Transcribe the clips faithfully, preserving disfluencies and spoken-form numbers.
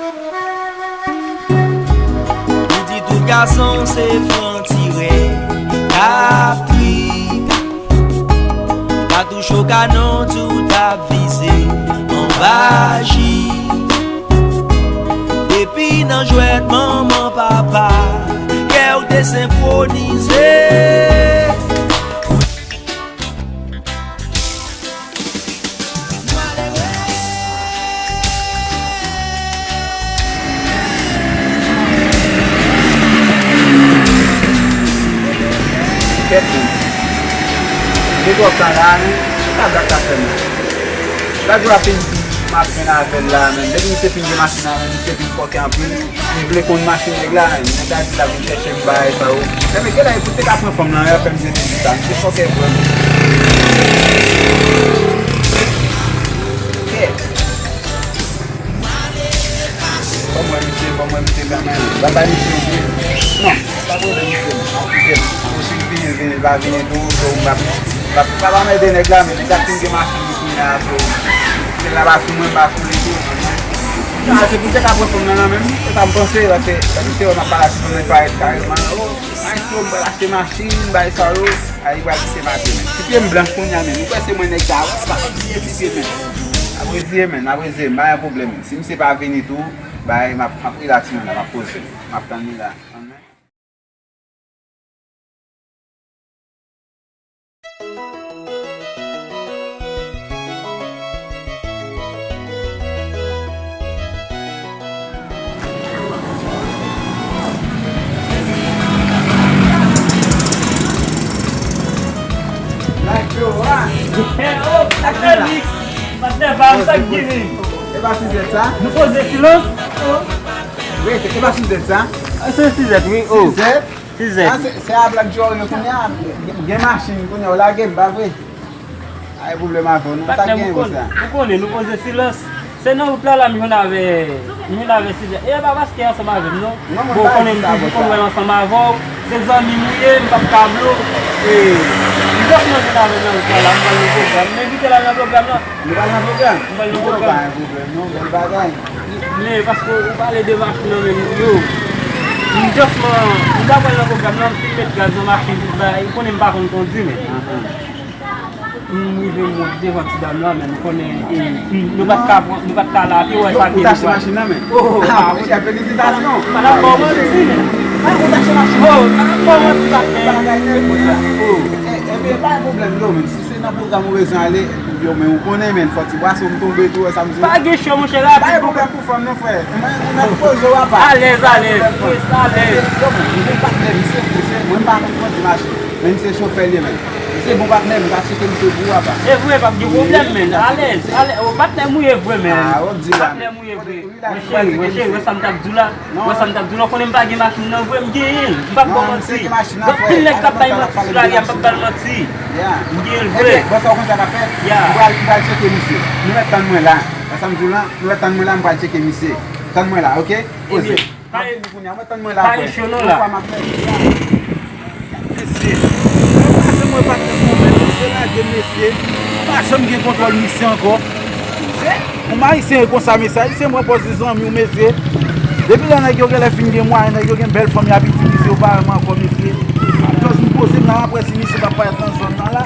Nou di tout gason se frantirè, kapri, katouch o kanon tout ap vize anba ji. Depi nan jwèt manman papa, kè w te senkwonize. Kèt wi. Gen twòp tan la, men. Ki sa Black ka fè m la? Black la fin di m ap jwenn avè l la, men. Depi misye fin gen machin la, men, misye fin fòkè anpil. M vle konn machin nèg la, nèg la di l ap vin chèche m bagay sa yo. Enben, genlè pou te ka pran fanm lan, y ap fè m jete di sa. M te fòkè vre. Kè. Ban m wè misye, ban m wè misye kanmenm. Ban m bay misye yon kou. Non, pa poze misye, non. Kite l. Osi l vini, l vini, l pa vini tou, so m ap, m ap, m ap anmède nèg la, men nèg la fin gen machin li kounye a, so. Nèg la pa sou mwen, m pa sou li tou. Ah, se pou te ka pran fanm nan nan men m, se sa m panse, paske, paske se wè m ap pale ak timoun nan parèt kareman, oh, maestro, m pral achte machin, bay sa yo, a, li pral kite maten, men. Ti pye m blanch kounye a, men, ou kwè se mwen nèg sa, wè, pa obliye ti pye, men. Ap reziye, men, ap reziye, m pa gen pwoblèm, men. Si misye pa vini tou, bay, m ap, m ap rele a timoun nan, m ap poze, m ap tann li la. Patnè pa m, sa k gen? E pa sizèt sa? Nou poze silans. Wi, e pa sizèt sa? A, se sizèt, wi. Oh. Sizèt? Sizèt. A, se, se a Black Joe yo kounye a. Gen, gen machin kounye a, w lage m, pa vre? Ay, pwoblèm avè w, non. Sa k gen konsa? Ou konnen, nou poze silans. Se nan wout la, la, m jwenn avè, m jwenn avè sizèt. E pa paske ansanm avè m, non. Bon, ou konnen m toujou konn wè l ansanm avè w. Se zanmi m ou ye, m p ap ka blo. E, m jis nan jwenn avè l nan wout la, la, m pral nan pwogram. M envite l al nan pwogram nan. Nou pral nan pwogram? M pral nan pwogram. Pa gen pwoblèm, non, bèl bagay. Men, paske ou pale de machin nan menm, yo. M jis, m ta pral nan pwogram nan, m fin met gaz nan machin, tout bagay. Ou konnen m pa konn kondi, men. M rive mont devan ti dam la, men m konnen, e, nou pa t ka pran, nou pa t ka la, pi wè sa ki. Ou t achte machin nan, men? Oh, ah, monchè, felisitasyon. Pa t ap ba w manti, men. Ah, ou t achte machin nan? Oh, pa t ap ba w manti, pa t gen. Bagay nèg, monchè. Oh. E, ebyen, pa gen pwoblèm, non, men. Si se nan pwogram ou bezwen ale, yo, men ou konnen, men, fò ti bwason m tonbe tou, wè sa m di w. Pa gen cho, monchè, rapid. Pa gen pwoblèm pou fanm, non, frè. Mwen, mwen mèt poze w apa. Alèz, alèz, alèz. Yo, men, mwen patnè misye, misye, mwen m pa konn kondui machin. Men misye chofè l ye, men. Misye bon patnè m, m ka tcheke misye pou ou apa. E vre, p ap gen pwoblèm, men. Alèz, alèz. O, patnè m ou ye vre, men. Ah, w ap di la. Patnè m ou ye vre. Mwen cheri, mwen cheri, wè sa m t ap di w la. Wè sa m t ap di w la, ou konnen m pa gen machin nan vre, m genyen l. M p ap ba w manti. Gen anpil nèg k ap bay manti sou lari a, m p ap ba l manti. M genyen l vre. Ebyen, bon, sa w konn sa k ap fèt? M pral, m pral tcheke misye. Nou mèt tann mwen la. Wè sa m di w la, nou mèt tann mwen la, m pral tcheke misye. Tann mwen la, oke? Poze. Ebyen, pa gen cho non la. Mesye, se mwen patnè m, mesye lage mesye. Pa janm gen kontwòl misye ankò. Yon ayisyen e konsa, mesye. Ayisyen pran pòz li zanmi w, mesye. Depi lè nèg yo genlè fin gen mwayen, nèg yo gen bèl fanm y ap itilize yo pa renmen ankò, mesye. Just m poze m la, m ap wè si misye p ap parèt nan zòn nan la.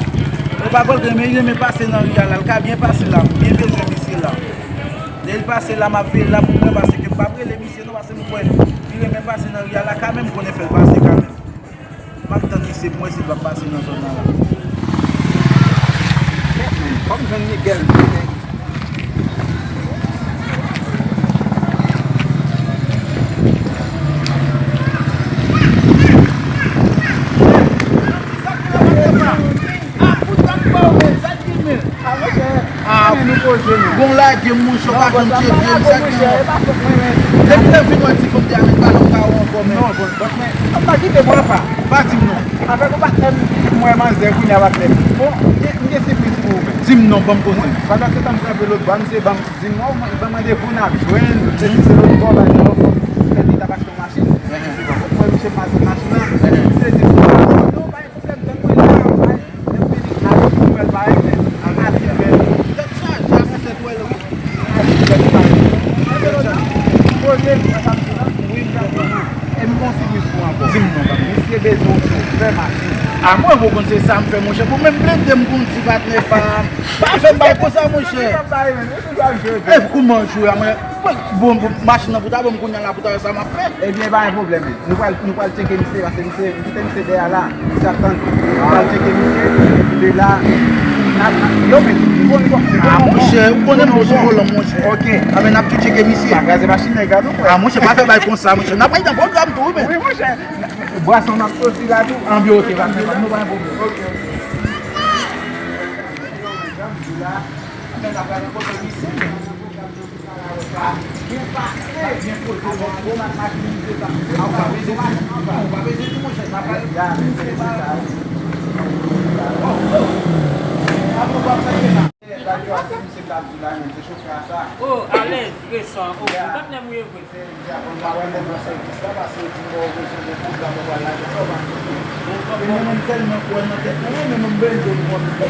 Ou pa pral renmen, renmen pase nan ri a la, l ka byen pase la, m byen bezwen misye la. Lè l pase la, m ap veye la pou mwen, paske m p ap rele misye non, paske m kwè li renmen pase nan ri a la, kanmenm m konnen fè l pase kanmenm. M ap tann misye pou mwen si l p ap pase nan zòn nan la. Fò m jwenn Miguel. Ah, monchè. Ah, men nou poze, men. Bon, lage m, monchè, w pa janm tcheke m, sa gen. Depi lè m fin wè ti fanm te avèk balon karo ankò, men. Non, bon, bon, men, m pa kite bò apa. Pa di m non. Avèk yon patnè m, m wè manzè, kounye a patnè m. Bon, m gen, m gen sipriz pou ou, men. Di m non, ban m koze. Pandan se tan m kanpe lòt bò, misye ban m, di m, oh, mwen, ban m randevou, n ap jwenn, se si se lòt bò, bagay sa yo, fò m fè li ta achte yon machin. Mwen, misye pa jwenn machin nan. Misye di, non, pa gen pwoblèm, tann mwen la, bay. Epi li al pou bèl parèt, men, al asipè. Tèt chaje a sou tèt wè l wi. Al pou bèl parèt. Mwen te lontan, m poze, A mwen, ou konn se sa m fè, monchè. Pou menm blende m pou m di patnè pa m. Pa fè m bay konsa, monchè. E kouman jwe a, mwen? Bon, bon, machin nan pou ta ban m kounye a la pou ta wè sa m ap fè. Ebyen, pa gen pwoblèm. Nou pral, nou pral tcheke misye, paske misye, m kite misye dèyè la. Misye ap tann. Nou pral tcheke misye, epi de la, n ap, yo, men, nou bon, nou bon, nou bon. A, monchè, ou konnen m bon sou volan, monchè. Ok. A, men n ap tou tcheke misye. Pa kraze machin nan, gade, frè. A, monchè, pa fè bay konsa, monchè. N ap pral nan pwogram tou, wi, men. Wi, monchè. Bwason nan soti la tou. Anbyo, oke, pa gen pwoblèm. Ok, ok. Oh, alèz, resan. Oh, patnè m ou ye vre.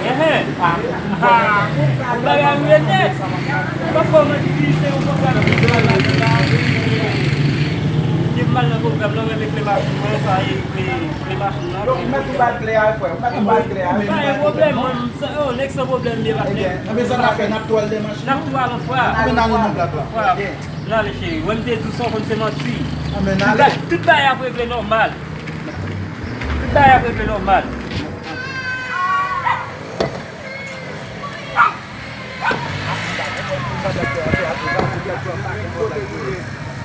Enhen. Ah, ou bagay ou ye nèt. Ou pa fè w manti, se yon pwogram ki mal la, la. Ki mal nan pwogram nan, mwen regle machin mwen, sa e regle, regle machin nan. Donk, ou mèt ou ba l kle a, frè. Ou mèt ou ba l kle a. Pa gen pwoblèm, mwen, sa, oh, nèg san pwoblèm, li pa. Ebyen, sa n ap fè, n ap tou al dèyè machin nan? N ap tou al, frè. Anben n ale non, blak la. Frè. N ale, cheri. Wè m te di w sa, w konn se manti. Anben n ale. Tout bagay ap regle nòmal. Tout bagay ap regle nòmal.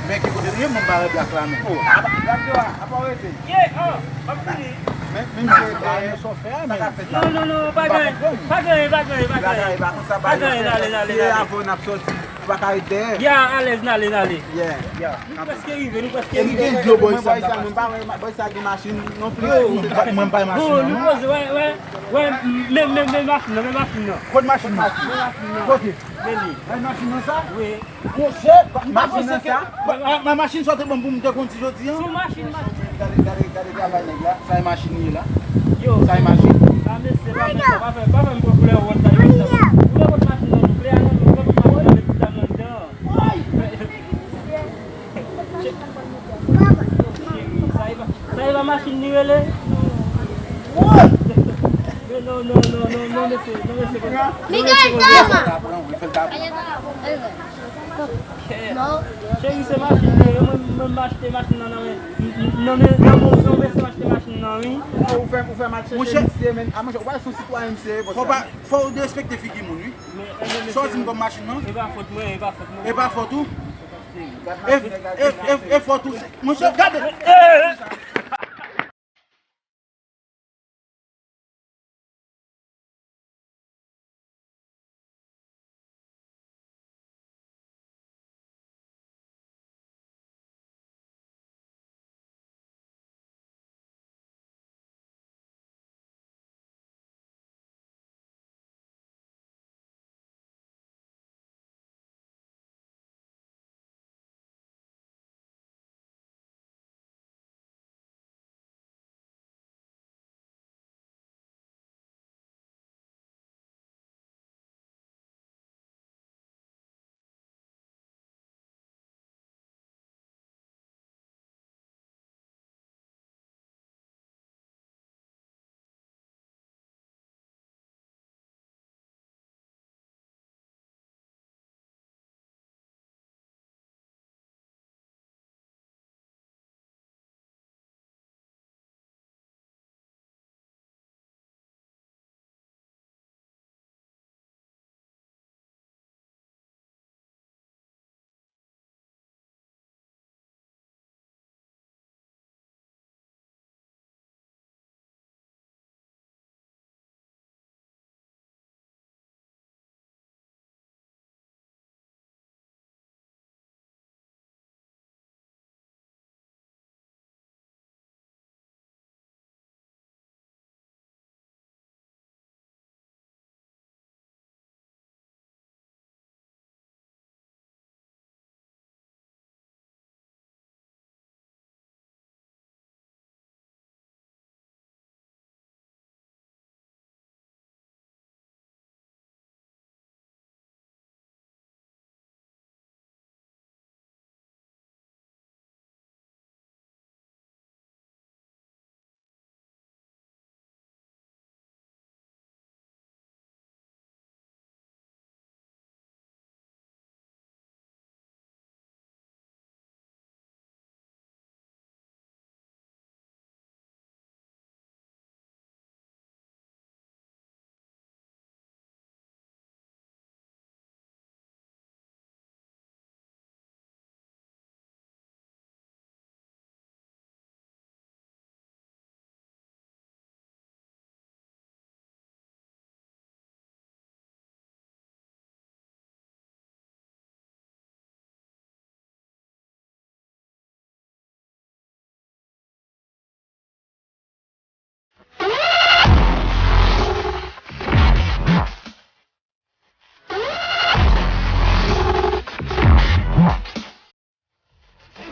Men ki kote nou ye, mwen pa wè blak la menm. Ye, oh, m ap vini. Men, men misye dèyè. Non, non, non, pa gen, pa gen, pa gen, pa gen. Pa gen, n ale, n ale, n ale. Ou pa ka ret dèyè. Ya, alèz, n ale, n ale. Yeah. Nou prèske rive, nou prèske rive. Epi gen dlo bò isit la. Mwen pa wè bò isit la gen machin non plis. Mwen pa wè machin nan, non. Bon, nou poze, wè, wè, wè, men, men, men machin nan, men machin nan. Kot machin nan? Men machin nan. Kote? Men li. Ay, machin nan sa? Wi. Monchè, machin nan sa? Machin sa w te ban m pou m te kondi jodi a? Sou machin, machin. Gade, gade, gade travay nèg la. Sa e machin li ye la. Yo. Sa e machin. A, mesye, pa fè sa, pa fè, pa fè m pran koulè wòt sa yo konsa. Koulè wòt machin nan, koulè a nan, koulè wòt machin nan, met ti dam nan anndan. Cheri, sa e pa, sa e pa machin li rele? Non, non, non, non, non, mesye, non, mesye, non, mesye, non, mesye. Cheri, se machin li ye, mwen, mwen, m achte machin nan, nan men, nan men, nan men, nan men, m achte machin nan, wi. Ou fè, ou fè m al chèche misye, men, a, monchè, ou pa son sitwayen misye ye, bòs la. Fò w derespekte figi moun, wi. Sa w di m kòm machin nan? E pa fòt mwen, e pa fòt mwen. E pa fòt ou? E, e, e, e fòt ou? Monchè, gade!